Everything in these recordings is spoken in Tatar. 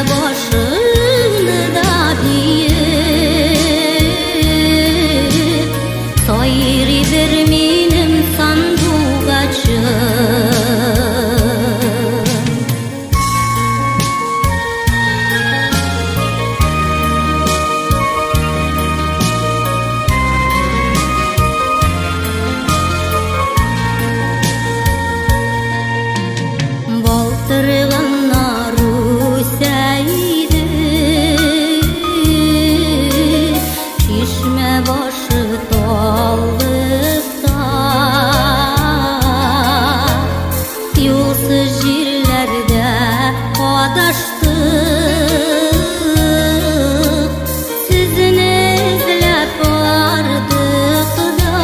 Başında biyip Sayridir minim sandugaçım. Балтыргыннар үсә иде, чишмә башы таллыкта, юлсыз җирләрдә адаштык, сезне эзләп бардык да.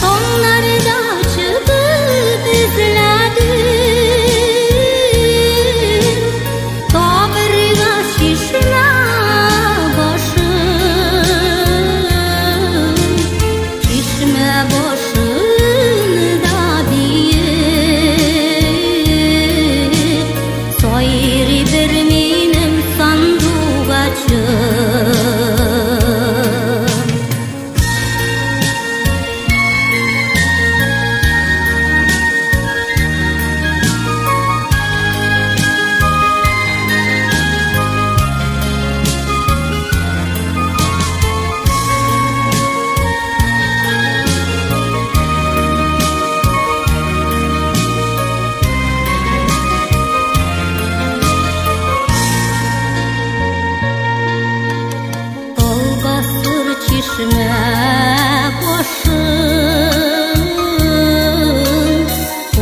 Таңнарда чыгып эзләдем, табырга чишмә башын, чишмә башында биеп Сайрыйдыр минем сандугачым. Чишмә башын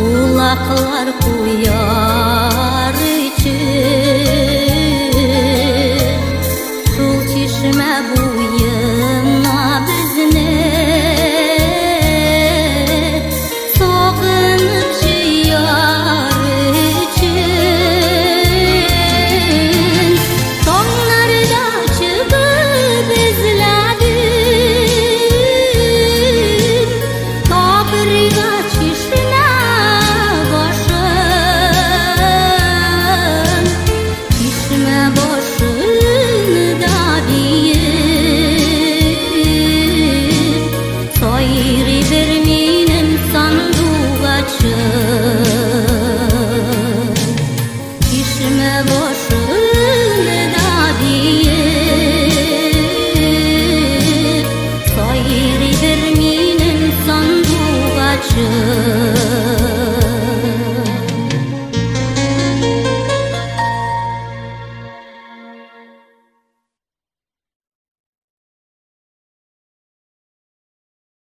улаклар куяр өчен, шул чишмә буена безне сагынып җыяр өчен. Таңнарда чыгып эзләдем, табырга чишмә башын, чишмә башында биеп Сайрыйдыр минем сандугачым. Чишмә башында